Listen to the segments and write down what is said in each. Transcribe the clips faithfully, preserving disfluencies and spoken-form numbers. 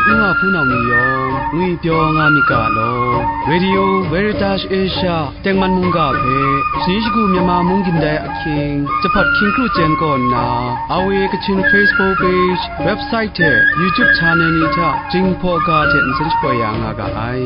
nu wa hpunau ni yawng ngwi pyaw nga myit ga law, Radio Veritas Asia tengman mungga hpe, shani shagu Myanmar mung gindai ahkying, jahpat hkying kru chyen kaw nna, R V A Kachin Facebook page, website hte YouTube channel ni hta Jinghpaw ga hte nsen shapoi ya nga ga ai.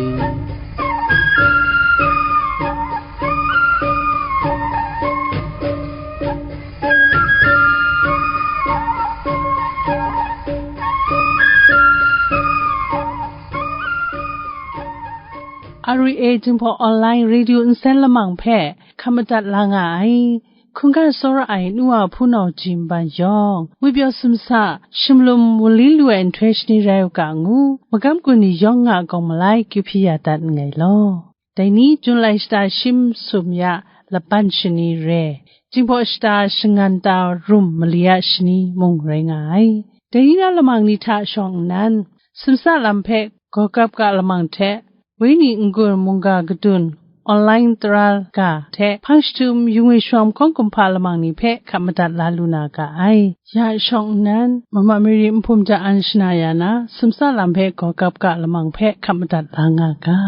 R V A Jinghpaw Online Radio nsen lamang hpe hkap madat la nga ai. Hkungga tsawra ai nu wa hpunau jin ban yawng, ngwi pyaw sumsa, sumlum wunli lu ai nhtoi shani rai u ga ngu, magam gun ni yawng nga gawng malai kyu hpyi ya dat nngai law. Dai ni, Jun lai shata shi masum ya laban shani re, Jinghpaw shata shangan ta rum mali ya shani mung rai nga ai. Dai ni na lamang ni hta shawng nnan, sumsa lam hpe gaw kap ga lamang hte, Wenyi n-gun mungga kadun, online tara ga hte hpang jahtum, yu ngwi shawng hkawng kumhpa lamang ni hpe hkap madat la lu na ga ai. Ya shawng nnan, mama mari nhpum ja an shana ya na, sumsa lam hpe gaw kap ga lamang hpe hkap madat la nga ga.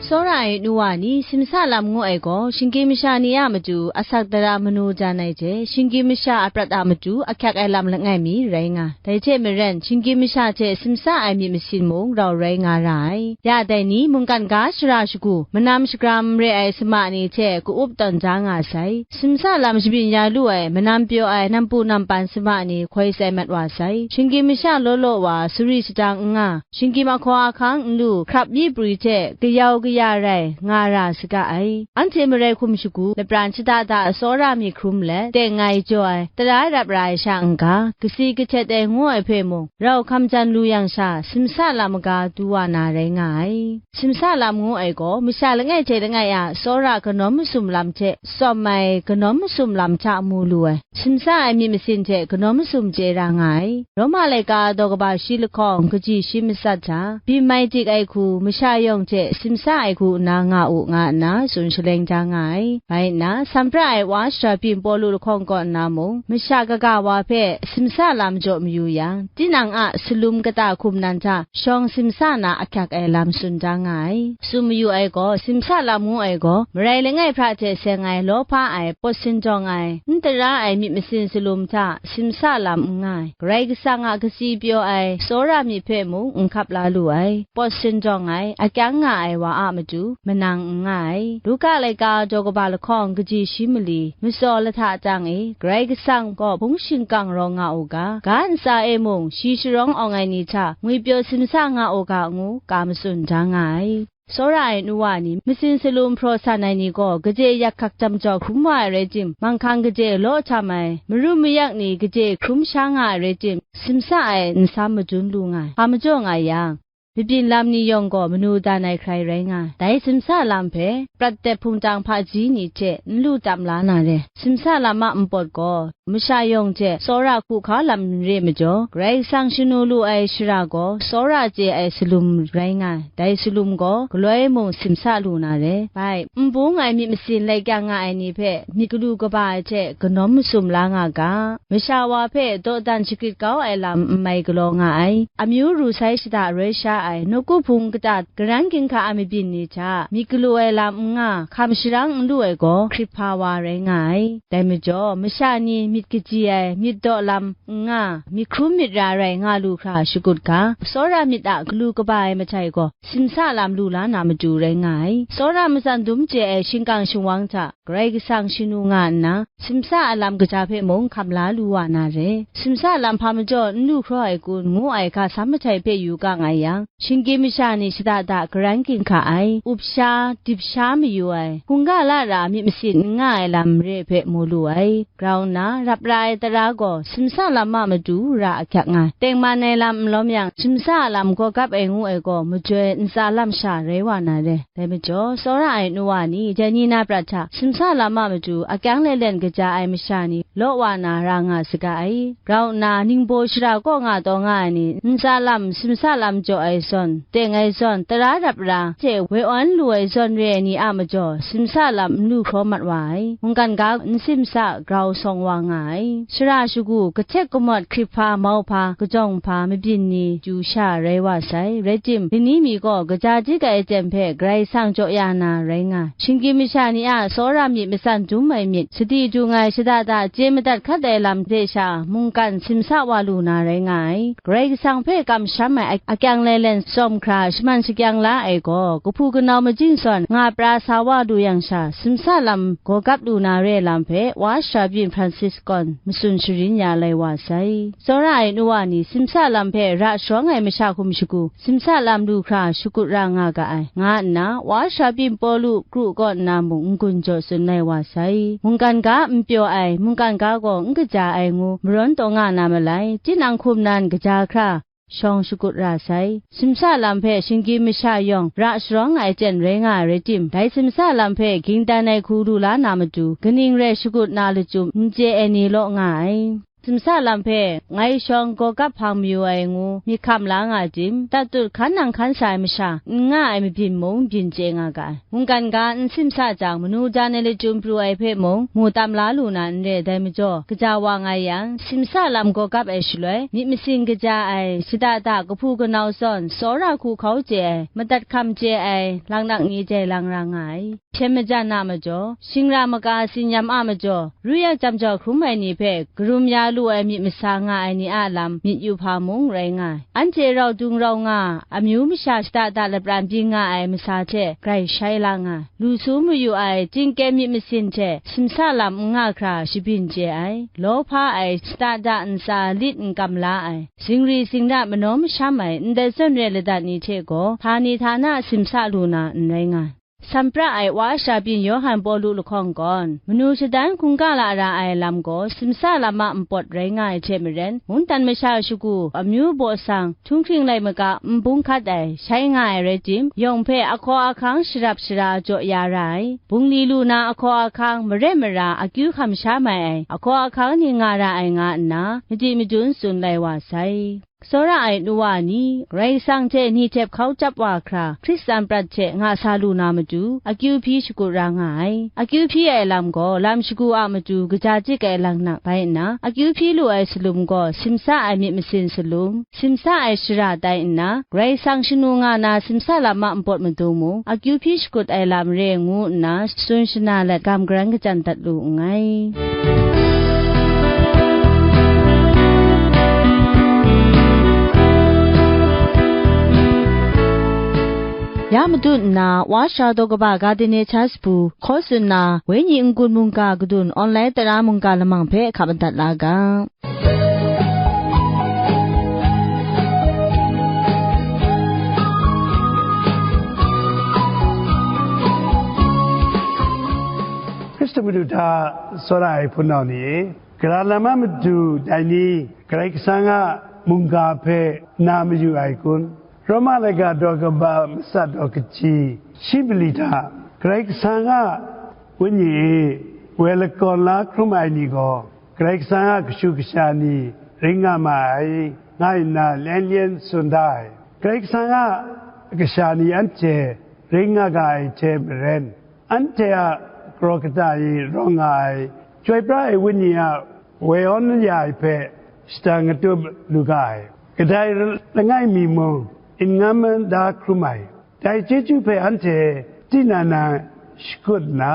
Tsawra ai nu wa ni, simsa lam ngu ai gaw, shinggyim masha ni a matu asak tara manu jan ai hte, shinggyim masha a prat a matu ahkyak ai lam langai mi rai nga. Dai hte maren, shinggyim masha hte simsa ai myit masin mung rau rai nga ra ai. Ya dai ni, mungkan ga shara shagu, manam shagram re ai sama ni hte ka-up tawn ja nga sai. Simsa lam shabyin ya lu ai, manam pyaw ai nampu nampan sama ni hkoi sai mat wa sai. Shinggyim masha law law wa, suri sadang n nga, shinggyim ahkaw ahkang n lu, hkrap myi prwi hte kayau kaya rai nga ra saga ai. Anhte marai hkum shagu, lapran shada da tsawra mi hkrum let, teng ai jaw ai, tara rap ra ai sha n-ga, kasi kahtet ai ngu ai hpe mung, rau hkam jan lu yang sha, simsa lam maga du wa na rai nga ai. Simsa lam ngu ai gaw, masha langai hte langai a tsawra kanawm masum lam hte tsawm ai kanawm masum lam hta mu lu ai, simsa ai myit masin hte kanawm masum chye ra nga ai. Roma laika daw kaba shi lahkawng kaji shi matsat hta, byin mai dik ai hku masha yawng hte simsa ai hku nna nga u, nga nna tsun shaleng ja nga ai. Bai nna, san pra ai wa shara byin Pawlu lahkawng kaw nna mung, masha kaga wa hpe simsa lam jaw mayu yang, tinang a salum kata hkum nan hta shawng simsa na ahkyak ai lam tsun da nga ai. Tsun mayu ai gaw, simsa lam ngu ai gaw, marai langai hpra hte seng ai lawhpa ai, pawt sindawng ai, n tara ai myit masin salum hta simsa lam n nga ai, Karai Kasang a kasi pyaw ai tsawra myit hpe mung n hkap la lu ai, pawt sindawng ai, akyang nga ai wa a matu manang n nga ai. Luka laika daw kaba lahkawng kaji shi mali, matsaw lahta tang e, Karai Kasang gaw hpung shingkang rawng nga u ga, ga ntsa e mung shi sharawng awng ai ni hta ngwipyaw simsa nga u ga ngu, ka matsun da nga ai. Tsawra ai nu wa ni, masin salum hpraw san ai ni gaw, kaje yak hkak jam jau hkrum wa ai rai tim, manghkang kaje law htam ai, maru mayak ni kaje hkrum sha nga ai rai tim, simsa ai nsam madun lu nga ai, hpa majaw nga yang, mabyin lam ni yawng gaw manu dan ai hkrai rai nga ai. Dai simsa lam hpe, prat dep hpungtang hpaji ni hte n lu tam la na re. Simsa lam a npawt gaw, masha yawng hte tsawra hku hka lam n re majaw, Karai Kasang shanu lu ai shara gaw, tsawra chye ai salum rai nga ai. Dai salum gaw, galoi mung simsa lu na re. Bai, n bung ai myit masin lai kyang nga ai ni hpe, myit galu kaba ai hte kanawm masum la nga ga. Masha wa hpe dawdan shagrit kau ai lam n mai galaw nga ai, amyu ru sai shada roi sha ai, nawku hpung kata garan ginhka a mabyin ni hta myit galu ai lam n nga, hkam sharang n lu ai gaw, hkrit hpa wa rai nga ai. Dai majaw, masha ni myit kaji ai, myit daw lam n nga, myit hkrum myit ra rai nga lu hkra shagut ga, tsawra myit a galu kaba ai mahtai gaw, simsa lam lu la na matu rai nga ai. Tsawra matsan dum chye ai shingkang shingwang hta, Karai Kasang shanu nga nna, simsa a lam kaja hpe mung hkam la lu wa na re. Simsa lam hpa majaw n lu hkraw ai kun, ngu ai ga sam mahtai hpe yu ga nga yang, shinggyim masha ni shada da garan ginhka ai, up sha, dip sha mayu ai, hkungga la ra myit masin n nga ai lam re hpe mu lu ai. Grau nna, rap ra ai tara gaw simsa lam a matu ra ahkyak nga ai. Tengman ai lam n lawm yang, simsa a lam gawgap ai ngu ai gaw, majoi ntsa lam sha rai wa na re. Dai majaw, tsawra ai nu wa ni, dai ni na prat hta, simsa lam a matu akyang lelen kaja ai masha ni, law wa na ra nga saga ai. Grau nna, ningbaw shara kaw nga taw nga ai ni, ntsa lam, simsa lam jaw ai zawn, teng ai zawn, tara rap ra, hte woi awn lu ai zawn re ai ni a majaw, simsa lam n lu hkraw mat wa ai. Mungkan ga n simsa, grau sawng wa nga ai. Shara shagu, kahtek kamawt, hkrip hpa, mau hpa, kajawng hpa, mabyin ni, chyu sha rai wa sai. Rai tim, lani mi gaw, kaja dik ai aten hpe Karai Kasang jaw ya na rai nga ai. Shinggyim masha ni a tsawra myit matsan dum ai myit, sadi dung ai shada da chye madat hkat ai lam hte sha, mungkan simsa wa lu na rai nga ai. Karai Kasang hpe kamsham ai akyang lelen tsawm hkra shaman shakyang la ai gaw, kahpu kanau majing zawn nga pra sa wa lu yang sha, simsa lam gawgap lu na re lam hpe, Wa Shabyin Francis kawn matsun sharin ya lai wa sai. Tsawra ai nu wa ni simsa lam hpe ra sharawng ai masha hkum shagu, simsa lam lu hkra shakut ra nga ga ai, nga nna, Wa Shabyin Pawlu kru kaw nna mung n-gun jaw tsun lai wa sai. Mungkan ga n pyaw ai, mungkan ga gaw n kaja ai ngu marawn taw nga na malai, tinang hkum nan kaja hkra shawng shakut ra sai. Simsa lam hpe shinggyim masha yawng ra sharawng ai aten rai nga ai rai tim, dai simsa lam hpe ging dan ai hku lu la na matu, kaning rai shakut na lachyum n chye ai ni law nga ai. Simsa lam hpe ngai shawng gawgap hpang mayu ai ngu myit hkam la nga tim, tatut hkan nang hkan sa ai masha, n nga ai mabyin mung byin chye nga ga ai. Mungkan ga n simsa jang, manu jan ai lachyum pru ai hpe mung, mu tam la lu na n re ai dai majaw, kaja wa nga yang, simsa lam gawgap ai shaloi, myit masin kaja ai, shada da kahpu kanau zawn, tsawra hku hkau chye ai, madat hkam chye ai, laknak ni jai lang ra nga ai. Hpyen majan a majaw, shingra maka tsinyam a majaw, ru ya jam jau hkrum ai ni hpe karum ya lu ai myit masa nga ai ni a lam myit yu hpa mung rai nga ai. Anhte rau dung rau nga, amyu masha shada da lapran byin nga ai masa hte grai shai la nga ai. Lu su mayu ai, tingkyen myit masin hte simsa lam n nga hkra shabyin chye ai, law hpa ai, shada da ntsa lit n kam la ai, zingri zingrat manaw masham ai, ndai zawn re ladat ni hte gaw, htani htana simsa lu na n rai nga ai. Sampra ai Wa Shabyin Yawhan Pawlu lahkawng gawn, manu shadan hkungga la ra ai lam gaw, simsa lam a npawt rai nga ai hte maren, mungdan masha shagu, amyu baw sang, htunghkring laika, n bung hkat ai, shai nga ai rai tim, yawng hpe ahkaw ahkang sharap shara jaw ya ra ai, bungli lu na ahkaw ahkang, mare mara, akyu hkam sha mai ai, ahkaw ahkang ni nga ra ai nga nna, madi madun tsun lai wa sai. Tsawra ai nu wa ni, Karai Kasang hte ni htep hkau chyap wa hkra, Hkristan prat hte nga sa lu na matu, akyu hpyi shakut ra nga ai. Akyu hpyi ai lam gaw, lam shagu a matu kaja dik ai laknak bai nna, akyu hpyi lu ai salum gaw, simsa ai myit masin salum, simsa ai shara tai nna, Karai Kasang shanu nga na simsa lam a npawt matu mung, akyu hpyi shakut ai lam re ngu nna, tsun shana let, gam garan kachyan dat lu nngai. Ya matut nna, Wa Sha Daw Kaba Gardenia Church bu hkaw tsun na, Wenyi n-gun mungga kadun online tara mungga lamang hpe hkap madat la ga. Hkristu Madu hta tsawra ai hpunau ni e, gara lam a matu dai ni Karai Kasang a mungga hpe na mayu ai kun? Roma laika daw kaba matsat daw kaji shi mali hta, Karai Kasang a Wenyi e woi lakawn la hkrum ai ni gaw, Karai Kasang a kashu kasha ni ring nga ma ai, nga nna lyen lyen tsun da ai. Karai Kasang a kasha ni anhte ring nga ga ai hte maren, anhte a kraw kata e rawng nga ai, Chyoi pra ai Wenyi a woi awn ya ai hpe shada ngatup lu ga ai. Kadai langai mi mung, n-ngam da hkrum ai. Dai chyeju hpe anhte tinang na shakut nna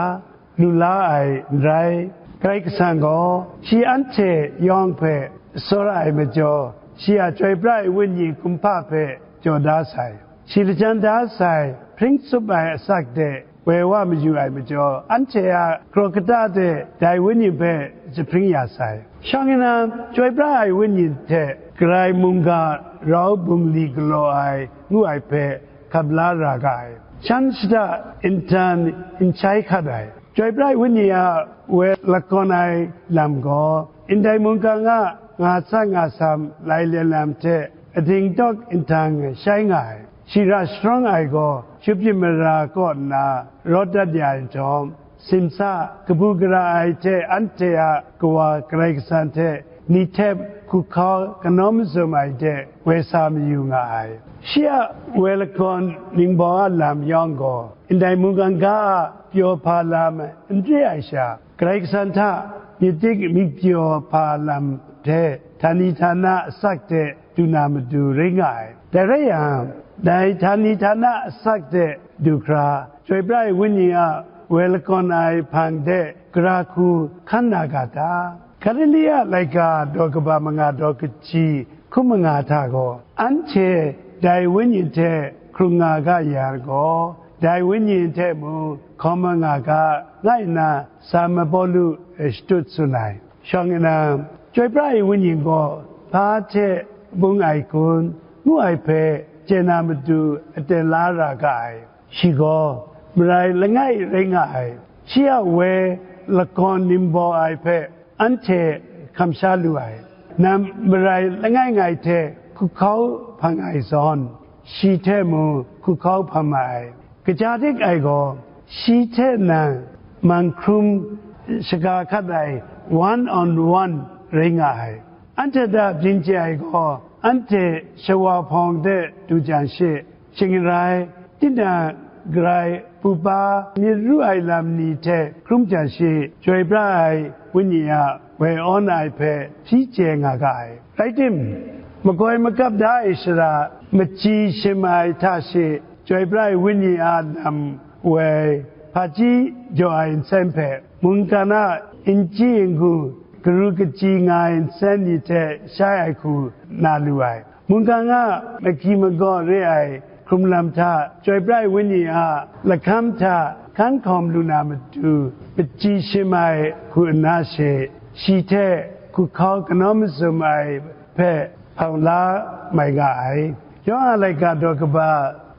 lu la ai n rai. Karai Kasang gaw shi anhte yawng hpe tsawra ai majaw, shi a Chyoi pra ai Wenyi kumhpa hpe jaw da sai. Shi lajang da sai hpring tsup ai asak de woi wa mayu ai majaw, anhte a kraw kata de dai Wenyi hpe jahpring ya sai. Shawng nna, chyoi pra ai Wenyi hte Karai mungga rau bungli galaw ai ngu ai hpe hkap la ra ga ai. Shan shada nhtang n shai hkat ai. Chyoi pra ai Wenyi a woi lakawn ai lam gaw, ndai mungkan a nga tsat nga sam lai len lam hte ading tawk nhtang shai nga ai. Shi ra sharawng ai gaw, shupjin mara kaw nna rawt dat ya ai nhtawm, simsa, kabu gara ai hte anhte a Kawa Karai Kasang hte ni htep hkuhkau kanawn mazum ai de woi sa mayu nga ai. Shi a woi lakawn ningbaw a lam yawng gaw, ndai mungkan ga a pyaw hpa lam n re ai sha, Karai Kasang hta myit dik myit pyaw hpa lam hte htani htana asak de du na matu rai nga ai. Dai rai yang, dai htani htana asak de du hkra, chyoi pra ai Wenyi a woi lakawn ai hpang de gara hku hkan na ga ta? Galile a laika daw kaba manga daw kaji hkum manga hta gaw, anhte dai Wenyi hte hkrung nga ga yang gaw, dai Wenyi hte mung hkawm nga ga, ngai nna San Pawlu shadut tsun ai. Shawng nna, chyoi pra ai Wenyi gaw hpa hte bung ai kun, ngu ai hpe chye na matu aten la ra ga ai. Shi gaw marai langai rai nga ai. Shi a woi lakawn ningbaw ai hpe anhte hkam sha lu ai. Nang marai langai ngai hte hkuhkau hpang ai zawn, shi hte mung hkuhkau hpang ma ai. Kaja dik ai gaw, shi hte nang man hkrum shaga hkat ai one on one rai nga ai. Anhte hta byin chye ai gaw, anhte shawa hpawng de du jang she, shing n rai, tinang garai pupa myit ru ai lam ni hte hkrum jang she, chyoi pra ai Wenyi a woi awn ai hpe hpyi chye nga ga ai. Rai tim, makoi makap da ai shara, machyi shim ai hta she, chyoi pra ai Wenyi a lam woi, hpaji jaw ai nsen hpe, mungkan a nji ngu, garu kachyi nga ai nsen ni hte shai ai hku na lu ai. Mungkan a magyi magaw re ai hkrum lam hta, chyoi pra ai Wenyi a lahkam hta hkan hkawm lu na matu, machyi shim ai hku nna she, shi hte hkuhkau kanawn mazum ai hpe hpang la mai nga ai. Yawhan a laika daw kaba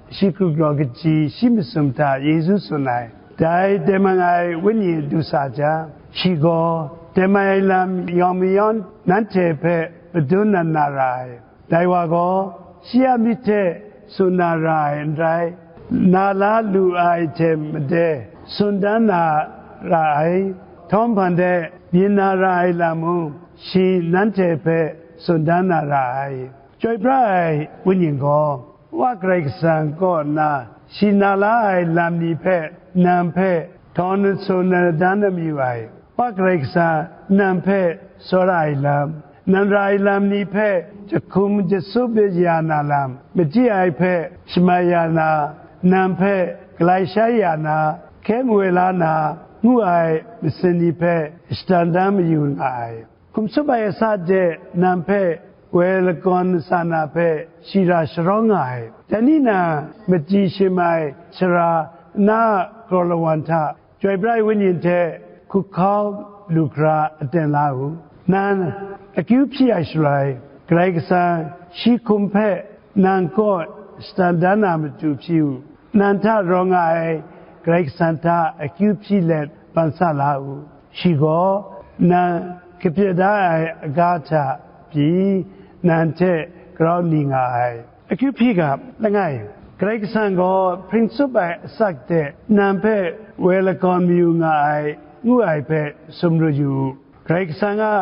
shi hkru law kaji shi masum hta Yesu tsun ai. Dai tengman ai Wenyi du sa jang, shi gaw tengman ai lam yawng mayawn nanhte hpe madun na na ra ai. Dai wa gaw, shi a myit hte tsun na ra ai n rai, na la lu ai hte made tsun dan na ra ai, htawm hpan de byin na ra ai lam mung, shi nanhte hpe tsun dan na ra ai. Chyoi pra ai Wenyi gaw, Wa Karai Kasang kaw nna shi na la ai lam ni hpe nang hpe htawn tsun dan na mayu ai. Wa Karai Kasang nang hpe tsawra ai lam, nang ra ai lam ni hpe jahkum jasup ya na lam, machyi ai hpe shamai ya na, nang hpe galai shai ya na, hkye woi la na, ngu ai masin ni hpe shatan dan mayu nga ai. Hkum tsup ai asak de nang hpe woi lakawn sa na hpe shi ra sharawng nga ai. Dai ni na machyi shim ai sara na kraw lawan hta, chyoi pra ai Wenyi hte hkuhkau lu hkra aten la u. Nang akyu hpyi ai shaloi, Karai Kasang shi hkum hpe nang kaw shatan dan na matu hpyi u. Nang hta rawng nga ai Karai Kasang hta akyu hpyi let ban sa la u. Shi gaw nang kapye da ai aga hta pyi nang hte grau ni nga ai. Akyu hpyi ga, langai, Karai Kasang gaw hpring tsup ai asak de nang hpe woi lakawn mayu nga ai, ngu ai hpe sumru yu u. Karai Kasang a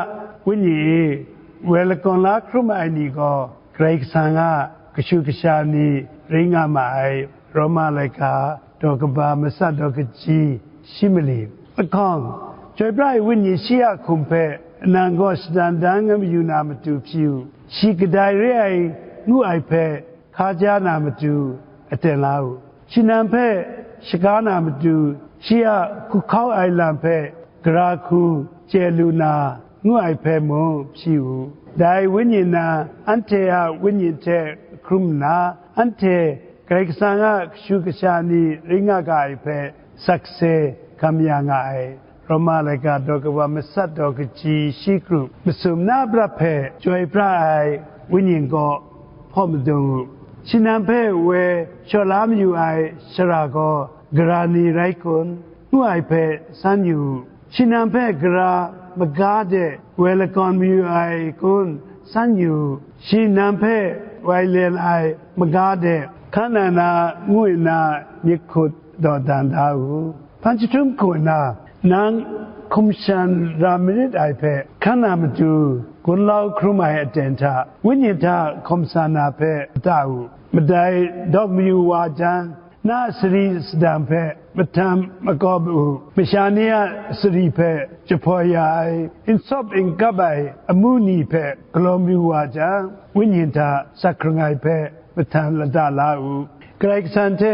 Wenyi e woi lakawn la hkrum ai ni gaw, Karai Kasang a kashu kasha ni rai nga ma ai. Roma laika daw kaba matsat daw kaji shi mali. Lahkawng, chyoi pra ai Wenyi shi a hkum hpe nang gaw shatan dan nga mayu na matu hpyi u. Shi kadai re ai ngu ai hpe hkaja na matu aten la u. Shi nang hpe shaga na matu, shi a hkuhkau ai lam hpe gara hku chye lu na, ngu ai hpe mung hpyi u. Dai Wenyi na anhte a wenyi hte hkrum nna, anhte Karai Kasang a kashu kasha ni rai nga ga ai hpe sakse hkam ya nga ai, Roma laika daw kaba matsat daw kaji shi kru masum na brat hpe chyoi pra ai wenyi kaw hpaw madung u. Shi nang hpe woi shaw la mayu ai shara gaw gara ni rai kun? ngu ai hpe san yu u. Shi nang hpe gara maga de woi lakawn mayu ai kun? San yu u. Shi nang hpe woi len ai maga de hkan na na ngu nna myit hkut dawdan da u. Hpan jahtum hku nna, nang hkum shan ra marit ai hpe hkan na matu, gunlau hkrum ai aten hta, wenyi hta hkawm sa na hpe lata u. Madai dawk mayu wa jang, na sari sadang hpe mahtam makawp u. Masha ni a sari hpe jahpoi ya ai, nsawp nkap ai amu ni hpe galaw mayu wa jang, wenyi hta sak hkrung ai hpe mahtan lata la u. Karai Kasang hte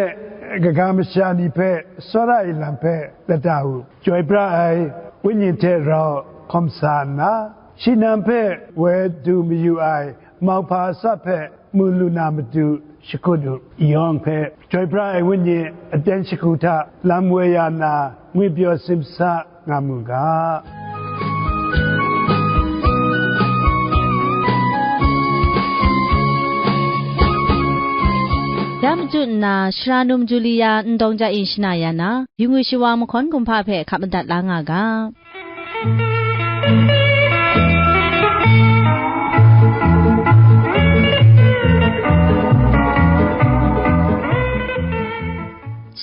kaga masha ni hpe tsawra ai lam hpe lata u. Chyoi pra ai wenyi hte rau hkawm sa nna, shi nang hpe woi du mayu ai mauhpa atsawt hpe mu lu na matu shakut u. Yawng hpe chyoi pra ai wenyi aten shagu hta lam woi ya nna, ngwipyaw simsa nga mu ga. Ya machyu nna, Shara num Julia ndawng ja e shana ya na, yu ngwi shawa mahkawn kumhpa hpe hkap madat la nga ga.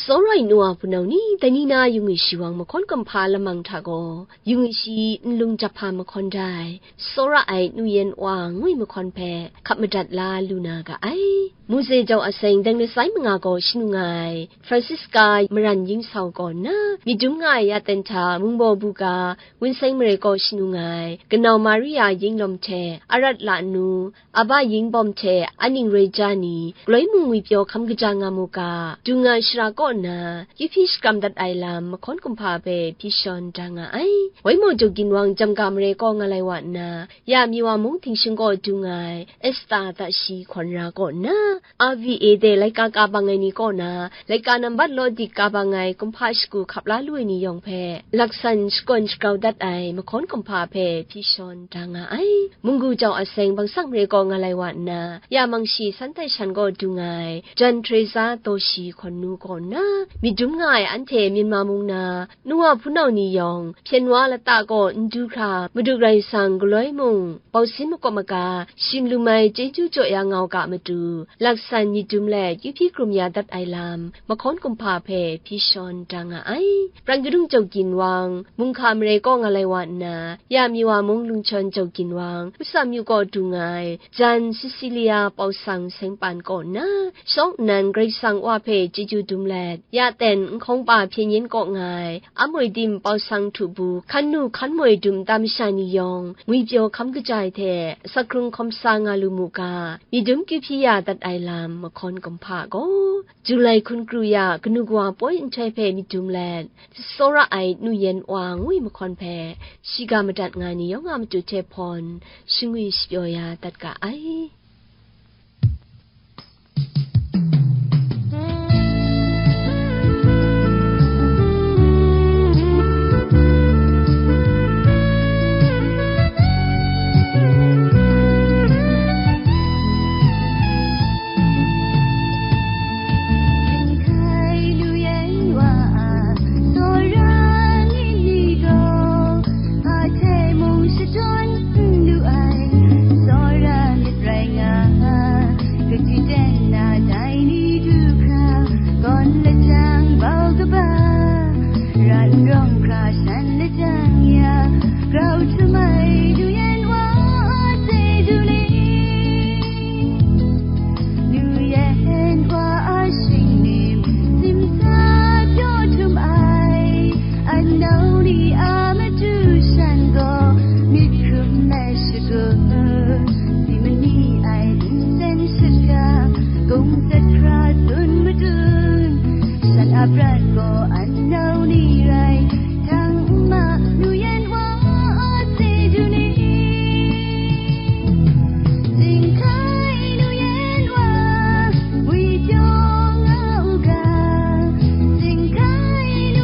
Tsawra ai nu wa hpunau ni, dai ni na yu ngwi shi wa mahkawn kumhpa lamang hta gaw, yu ngwi shi nlung jahpa mahkawn dai, tsawra ai nu yen wa ngwi mahkawn hpe hkap madat la lu na ga ai. Mose jau aseng deng lasai manga gaw shanu nga ai, Francisca maran yin sau kaw nna, myit dum nga ai ya ten hta mungbaw buga, wun seng mare kaw shanu nga ai, kanau Maria yinglawm hte arat la nu, aba yingbawm hte aning roi ja ni, galoi mung ngwipyaw hkam kaja nga mu ga, dung ai shara kaw nna, yu hpyi shakram dat ai lam mahkawn kumhpa hpe hpyi shawn da nga ai. Waimaw Jaw Ginwang Jamga mare kaw nga lai wa nna, ya Miwa mung tingshing kaw dung ai, Esta hta shi hkawn ra kaw nna, R V A de laika ka bang ai ni kaw na, laika nambat law dik ka bang ai kumhpa shagu hkap la lu ai ni yawng hpe, laksan shakawn shagrau dat ai mahkawn kumhpa hpe hpyi shawn da nga ai. Munggu jau aseng bangsak mare kaw nga lai wa nna, ya Mangshi san tai shan kaw dung ai, Jan Teresa daw shi hkawn nu kaw nna, myit dum nga ai anhte Myanmar mung na, nu wa hpunau ni yawng, hpyen wa lata kaw n du hkra, Madu Karai Kasang galoi mung, bausin makawp maga, shim lum ai chyeju jaw ya nga u ga matu, laksan myit dum let yu hpyi krum ya dat ai lam, mahkawn kumhpa hpe hpyi shawn da nga ai. Pran kadung Jaw Ginwang, Mungkha mare kaw nga lai wa nna, ya Miwa mung lungchawn Jaw Ginwang, Usa myu kaw dung ai, Jan Cecilia Pau Sang seng pan kaw nna, shawng nnan Karai Kasang Wa hpe chyeju dum let, ya ten nhkawng pa hpyen yin kaw nga ai, Amoi dim Pau Sang htu bu, hkan nu hkan moi dum tam masha ni yawng, ngwipyaw hkam kaja ai hte, asak hkrung hkawm sa nga lu mu ga, myit dum kyu hpyi ya dat ai lam, mahkawn kumhpa gaw, Julai hkun kru ya, kanu kawa poi nhtoi hpe myit dum let, tsawra ai nu yen wa ngwi mahkawn hpe, shiga madat nga ni yawng a matu hte hpawn, shingwi shapyaw ya dat ga ai. Hpa hte mung shadawn n lu ai, tsawra myit rai nga, kaji ten na dai ni du hkra, gawn lajang bau kaba, ran rawng hkra shan lajang ya, grau htum ai du yan wa a chye du ni? Nu yan wa a shingnim, simsa pyaw htum ai, anau ni a matu shan gaw, myit hkrum ai shagun, si mani ai nsen shaka, kung sat hkra tsun madun, shan a prat gaw anau ni rai, htang n ma, nu yan wa a chye du ni? Zinghkai nu yan wa, ngwi pyaw nga u ga, zinghkai nu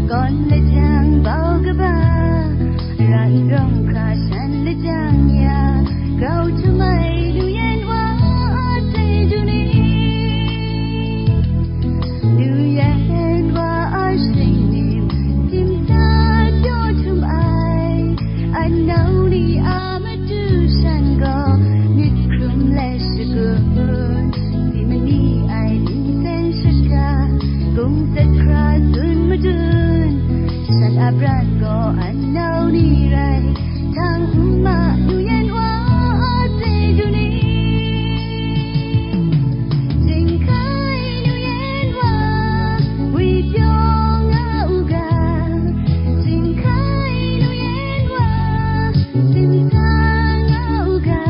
Kawn lajang bau kaba, ran rawng hkra shan lajang ya, grau htum ai nu yan wa a chyeju ni, nu yan wa a shing ni, tim ta jaw htum ai, anau ni a matu shan gaw, myit hkrum let shagun, si mani ai ningsen shaka, kung sat hkra tsun madun, shan a pran gaw anau ni rai, htang nma nu yan wa a chyeju ni. Jinghkai nu yan wa, wi pyaw nga u ga, jinghkai nu yan wa, simsa nga u ga,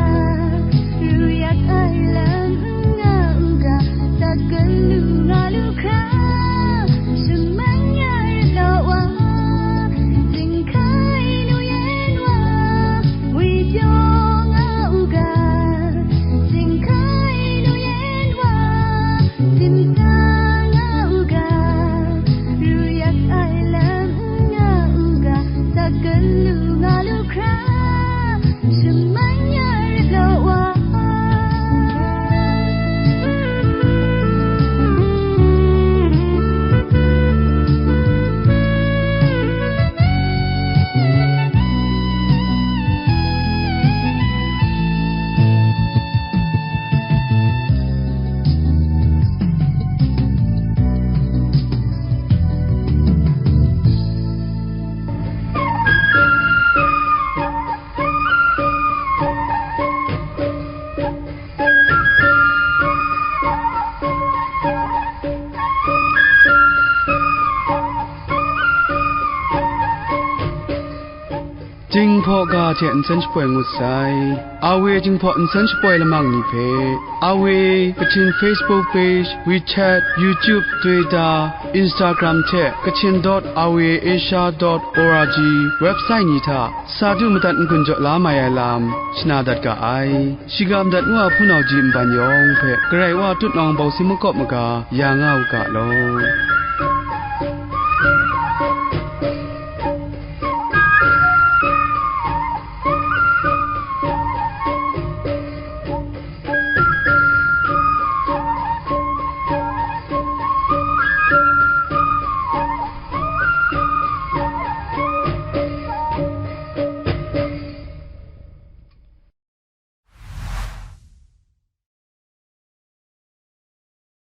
ru yak ai lam n nga u ga, sak galu nga lu hkra, shaman ya rit law wa, jinghkai nu yan wa, wi pyaw nga u ga, jinghkai nu yan wa, simsa nga u ga, ru yak ai lam n nga u ga, sak galu nga lu hkra, shaman ya rit law wa. Jinghpaw ga hte nsen shapoi ngut sai. A W Jinghpaw nsen shapoi lamang ni hpe, A W Kachin Facebook page, WeChat, YouTube, Twitter, Instagram hte Kachin dot A W Asia dot org website ni hta sa du madat n-gun jaw la mai ai lam shana dat ga ai. Shiga madat ngu a hpunau ji nban yawng hpe Karai Wa tutnawng bawsin makawp maga ya nga u ga law.